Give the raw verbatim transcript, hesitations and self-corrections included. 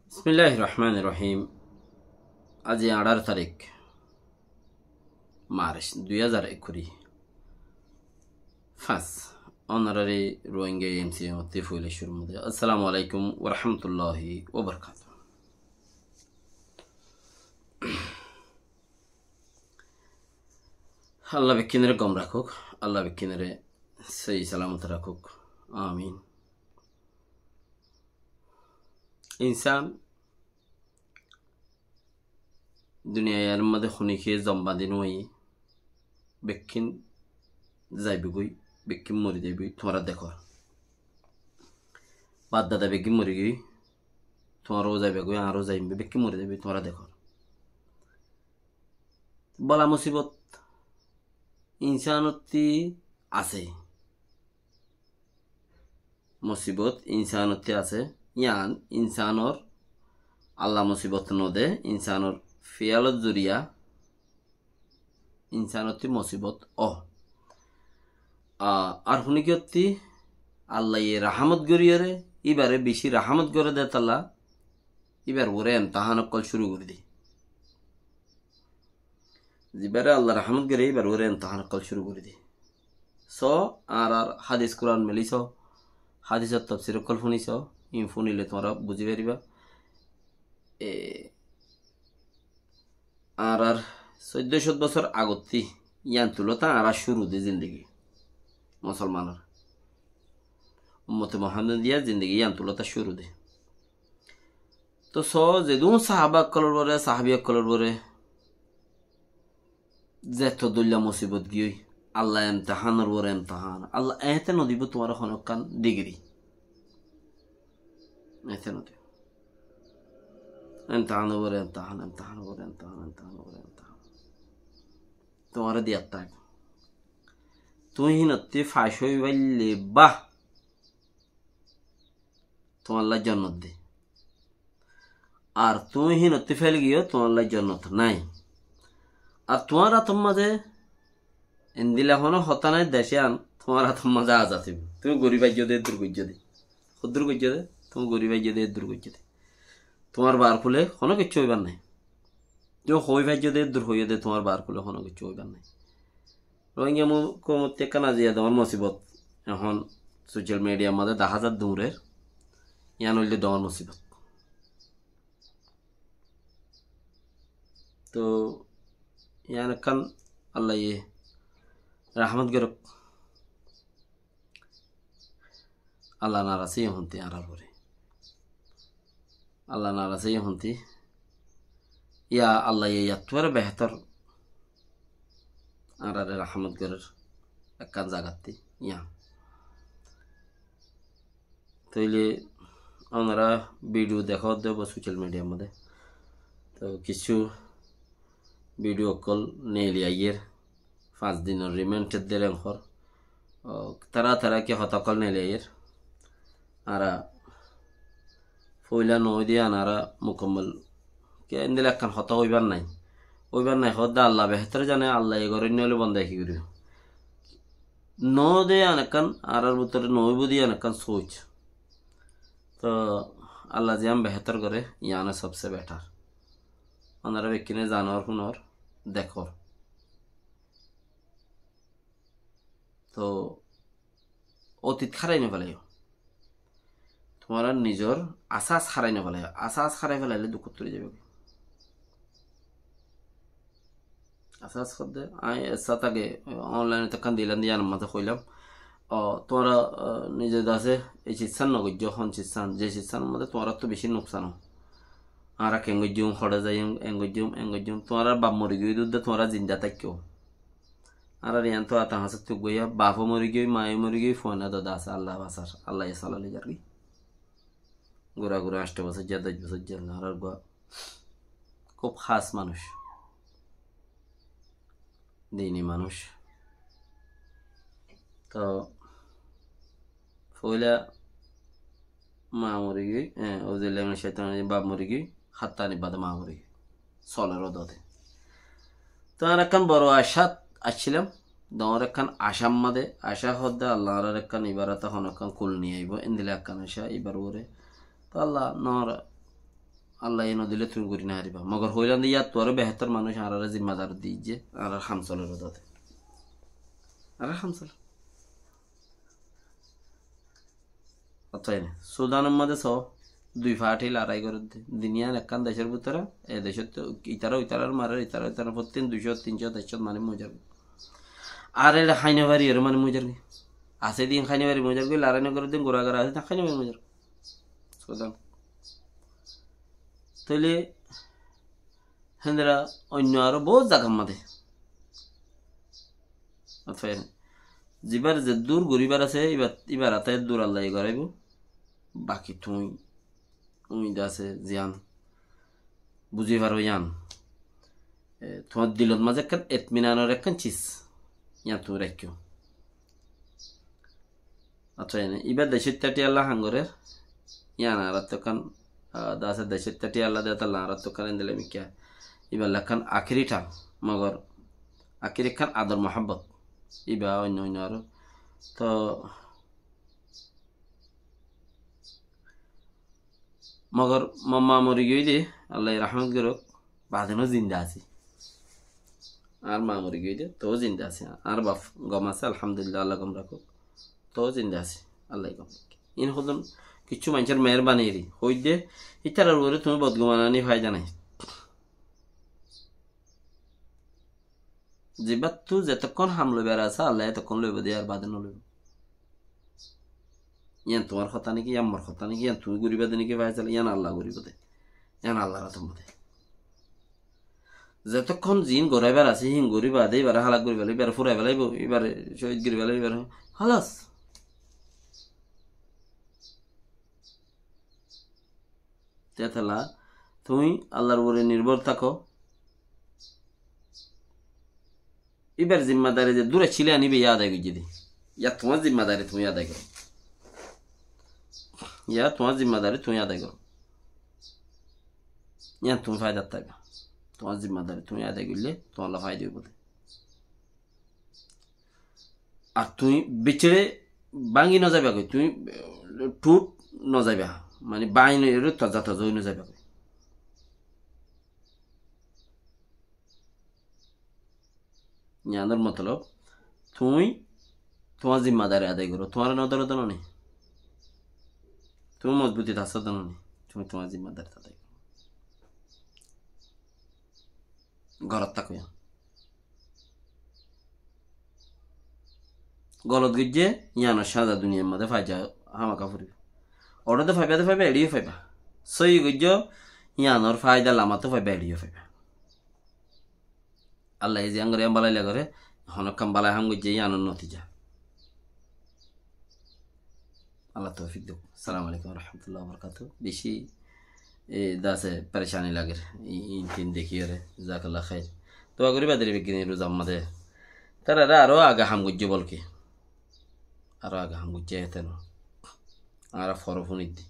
Bismilláhir Rohmánir Rohím. Aijja añçáro tarík, Marc, dui házar ekkuri fañs. Ónorari Rohingya M C M ottú foila cúrur modé, Assalamu alaikum wa rahmatullahi wa barakatuhu. Allah bekkúnore gom rakók, Allah bekkúnore sóhi salamot rakók. Amin. Insán duniyar modé honikka zomma din óiye, bekkún zaibói, bekkún mori zaibói, tuáñra dekór. Baf dada bekkún mori giyói, tuáñrao zaibói, añárao zaiyum, bekkún mori zaibói, tuáñra dekór. Bala musibot insánottú asé. Musibot insánottú asé. Yián insánor Allah musibot node, insánor fiyalor zoriya insánottú musibot ó. A-, ar honikkottú Allaye rahámot goríyore, íbare beci rahámot gore de tolla, íbar uore emtahán ókkol cúru gorí de. Zibare Allah rahámot gore, íbar uore emtahán ókkol cúru gorí de. So, añárar hádis Kuran meli so, hádisor tofsir ókkol fúni so, in fúnile tuáñra buzí faribá. E, añárar sóiddo cót bosór agottú yián tulóta añárar cúru de zindigi. Musolmanor, ummote Muhammadiya zindigi yián tulóta cúru de. Toh so, zedún sahaba ókkolor uore, sahabi ókkolor uore, zeto dóilla musibot giyói, Allah emtahánor uore emtahán. Allah eéñte nodibó tuáñra honókkan digiri. Eéñte nodibó. Emtahánor uore emtahán, emtahánor uore emtahán, emtahánor uore emtahán. Tuáñra diyat táke. Tuñí hínottú fac ói faillé bá, tuáñlla jonnot de. Ar tuñí hínottú fél giyó, tuáñlla jonnot nái. Ar tuáñr átor mazé endilla honó hotá nái, dec yián tuáñr átor mazé azad óibo. Tuñí gorí faijjó de, eddur goijjó de. Hoddúr goijjó de, tuñí gorí faijjó de, eddur goijjó de. Tuáñr baár kule honó kiccú óibar nái. Tuñí hoói faijjó de, eddur hoiyó de, tuáñr baár kule honó kiccú óibar nái. Rohingya mu-, koumottú ekkán aziya doñr musibot. Ehón social media mazé dahá zar duñrer. Yián óilde doñr musibot. Toh, yián ekkán Allaye rahámot gorók. Allah naras óiye honti añárar uore. Allah naras óiye honti. Ya Allah, ye yattuáre behétor añárare rahámot gorér ekkán zagattí. Yián. Tóile onora video dekó de social media mazé. Toh kissú video ókkol neeli aiyér. Fañs dinor remand edde rengor. O, tara tara ki hotá ókkol neeli aiyér. Añára foila noói de yián añára mukammal. Ki endilla ekkán hotá óibar nái. Óibar nái hoódde Allah behétor zane, Allah e goróinna óile bonda ki goríbo. Noó de yián ekkán añárar bútore noóibo de yián ekkán sóic. Toh Allah ziyán behétor goré, yiáne sobse betar. Onora bekkúne zanor, fúnor, dekór. Toh, otit hárai no felaiyó. Tuáñra nizor asas hárai no felaiyó. Asas hárai felaile dukót fori zaibói. Asas hoódde, añí essa age online ot ekkán dilam de, yiánor mazé hoilam. O, tuáñra, o, nize dase ei siccán no goijjó, hon siccán, ze siccánor mazé tuáñrattú beci nuksan ó. Añára ken goijjum, hoçé zaiyum, en goijjum, en goijjum. Tuáñrar baf mori giyói de tuáñra zinda táikko. Añárar yián toh ata hañsóttu goiya, bafó mori giyói, maiyó mori giyói, fuain dada asé, Allah basar, Allah ye salai loi zargói. Gura gura añcto bosóijja, doc bosóijja, añárar gua kúb hás manúic, dini manúic. Toh foila ma mori giyói, e, auzubillahi minash shaitanir rajim, baf mori giyói, hátta ani bade ma mori giyói. Soler ó dode. Toh añára ekkán boro acát accílam, doñr ekkán acár mazé, acá hoódde Allah añárar ekkán ibar ata honó ekkán kul niyaibó, endilla ekkán acá ibar uore. Toh Allah noór Allaye nodile tuñí gorí nofaribá. Mogor hoilam de yáttu aró behétor manúic añáráre zimmadar diyé, añárár ham soler dóde. Añárár ham soler. Ótoi né? Sudanor mazé só, dui fathi lorai gorédde. Din yián ekkán decór bútore, e decót itará itarare marer, itará itarare, fottídin dui cót, tin cót, ek cót manúic mori zargói. Ar eçe hái nofari, ere manúic mori zargói. Asé din hái nofari mori zargói, lorai nogorédde, gura gura asé din hái nofari mori zargói. Sudan. Tóile héndilla oinno aró bout zagar mazé. Ótoi né? Zibár zeddúr goríbar asé, íbar, íbar áte eddúr Allaye goráibo. Baki tuñí, tuñí de asé ziyán buzí faró yían. E, tuáñr dilot mazé ekkán itminanor ekkán sis, yían tuñí raikkó. Accá, ene, íba decóitta thíyalla ham gorér, yían añáráttu ekkán, ah, de asé decóitta thíyalla de tolla añáráttu ekkán endilla mikká. Íballa ekkán akéri thán, mogor akéri ekkán ador muhábbot. Íba oinno oinno aró. Toh, mogor mo-, ma mori giyói de, Allaye rahmot gorouk, baade no zinda así. Añár ma mori giyói de, toó zinda así. Añár baf gom asé, alhamdulillah, Allah gom rakouk. Toó zinda así, Allah gom rakouk. Iín hodún kissú maincór meherbani eri. Hoóidde, ítarar uore tuñí bodguman aní faida nái. Zibáttu zetokkón ham loibar asé, Allaye etokkón loibo de, yar baade no loibo. Yían tuáñr hotá niki, yían mor hotá niki, yían tuñí goríba de niki faisala, yían Allah goríbo de. Yían Allar átor mazé. Zetokkón ziín goráibar asé, híin goríba de, íbare hálak gorí félaibo, íbare fúrai félaibo, íbare cóhid gorí félaibo, íbare, halas. Tetala, tuñí Allar uore nirbor táko. Íbar zimmadari ze dura cíle aníba yá adai goijjé de. Yá tuáñr zimmadari tuñí adai goró. Yá tuáñr zimmadari tuñí adai goró. Yían tuñí faidat táiba. Tuáñr zimmadari tuñí adai goillé tuáñlla faida óibo de. Ar tuñí biccíre báñgi no zaiba goi, tuñí, eh, thut no zaiba. Mani báñgi no, ere toza toza ói no zaiba goi. Yíanor motolob, tuñí tuáñr zimmadari adai goró, tuáñre no dóre de no né. Tuñí mozbuti asó de no né. Tuñí tuáñr zimmadari adai goró. Górot táko yían. Golot goijjé, yíanor sáza duniyar mazé faijja hámaka foribo. Óre de faiba de faiba, eçé yó faiba. Sóiyi goijjó, yíanor faida lamat faiba, eçé yó faiba. Allaye ziyán goré, yían bálailla goré, honókkán bálai ham goijjé, yíanor notija. Allah toufik douk. Assalamu alaikum wa rahmatullahi wa barakatuhu. Beci, e, de asé perecani lager. I-, iín tin dekíyore. Jazakallah khair. Dua goríba de beggúne ruzar mazé. Tarare aró age ham goijjé bolke. Aró age ham goijjé héten. Añára foro fúnidde.